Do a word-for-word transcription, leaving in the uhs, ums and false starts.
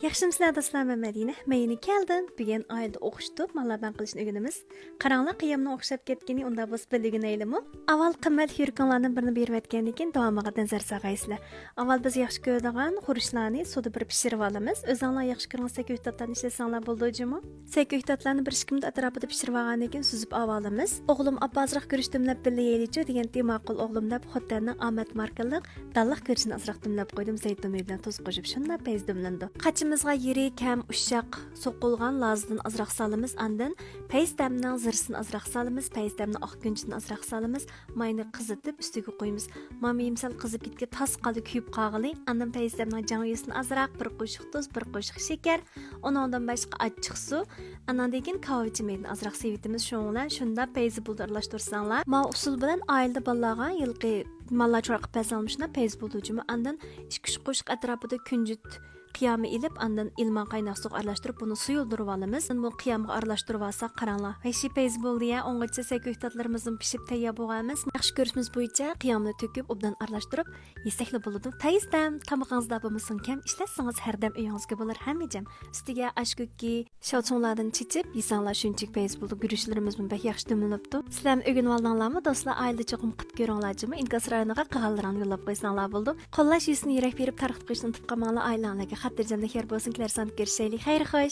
ياخشىمۇسىلەر دوستلار، مەن مەدىنە. مەن يەنە كەلدىم. بۈگۈن ئائىلىدە ئوخشىتىپ ماللابان قىلىشنى ئۆگىنىمىز. قاراڭلار، قىيامنىڭ ئوخشاپ كەتكىنى، ئۇنداق بولسا بىللە ئۆگىنەيلىمۇ؟ ئاۋۋال قىممەتلىك يۈرىكىڭلارنىڭ بىرىنى بېرىۋەتكەندىن كېيىن داۋامىغا نەزەر سالغايسىلەر. ئاۋۋال بىز ياخشى كۆرىدىغان خۇرۇچلارنى سۇدا بىر پىشۇرۇۋالىمىز. ئۆزۈڭلار ياخشى كۆرگەن سەككە ئۆتتاتلارنى ئىشلەتسەڭلار بولىدۇ جۇمۇ. سەككە ئۆتتاتلارنى بىر ئىككى مىنۇت ئەتراپىدا پىشۇرۇۋالغاندىن كېيىن سۈزۈپ ئاۋالىمىز. ئوغلۇم، ئاپا ئازراق گۈرۈچ دۈملەپ بىللە يەيلىچۇ دېگەنتى، ماقۇل ئوغلۇم دەپ خوتەننىڭ ئامەت ماركىلىق دانلىق گۈرۈچىنى ئازراق دۈملەپ قويدۇم، زەيتۇن مېيى بىلەن تۇز قوشۇپ، شۇنداق پەيزى دۈملىنىدۇ. قاچىمىزغا يىرىك ھەم ئۇششاق سوقۇلغان لازىدىن ئازراق سالىمىز، ئاندىن پەيزىتەمنىڭ زىرىسىدىن ئازراق سالىمىز، پەيزىتەمنىڭ ئاق گۈنچىدىن ئازراق سالىمىز، ماينى قىزىتىپ ئۈستىگە قويىمىز. مانا مېيىم سەل قىزىپ كېتىپ تاس قالدى كۆيۈپ قالغىلى. ئاندىن پەيزىتەمنىڭ جاڭيۈسىدىن ئازراق، بىر قوشۇق تۇز، بىر قوشۇق شېكەر، ئۇنىڭدىن باشقا ئاچچىق سۇ، ئاناندىن كېيىن كاۋاۋىچىن مېيىدىن ئازراق سېلىۋېتىمىز. شۇنىڭ بىلەن شۇنداق پەيزى بۇلدا ئارىلاشتۇرساڭلار. ماۋۇ ئۇسۇل بىلەن ئائىلىدە بالىلارغا ھېلىقى ماللا چوراق قىلىپ بەرسەڭلار مۇشۇنداق پەيزى بۇلدا جۇمۇ. ئاندىن ئىككى ئۈچ قوشۇق ئەتراپىدا كۈنجۈت قىيامى ئېلىپ، ئاندىن ئىلمان قايناق سۇغا ئارىلاشتۇرۇپ، بۇنى سۇيۇلدۇرۇۋالىمىز. بۇ قىيامغا ئارىلاشتۇرۇۋالساق، قاراڭلار، ۋەھشىي پەيزى بولدى يا. ئۇنغىچە سەككە ئۆتتاتلىرىمىزمۇ پىشىپ تەييار بولغان ئەمەس. ياخشى كۆرۈشىمىز بويىچە قىيامنى تۆكۈپ، ئوبدان ئارىلاشتۇرۇپ يېسەكلا بولىدۇ. پەيزىتەم، تامىقىڭىزدا بولمىسۇن كەم، ئىشلەتسىڭىز ھەردەم ئۆيىڭىزگە بولار ھەممىجەم. ئۈستىگە ئاشكۆكى شاۋچۇڭلاردىن چېچىپ يېسەڭلار شۇنچىلىك پەيزى بولىدۇ. گۈرۈچلىرىمىزمۇ بەك ياخشى دۈملىنىپتۇ. سىلەرمۇ ئۆگىنىۋالدىڭلارمۇ دوستلار؟ ئائىلىدە چوقۇم قىلىپ كۆرۈڭلار جۇمۇ. ئىنكاس رايونىغا قالغانلىرىڭلارنى يوللاپ قويساڭلار بولىدۇ. قوللاش يۈزىنى يۈرەك بېرىپ تارقىتىپ قويۇشنى ئۇنتۇپ قالماڭلار. ئائىلەڭلەرگە خاتىرجەملىك يار بولسۇن. كېلەر ساندا كۆرۈشەيلى. خەير خوش.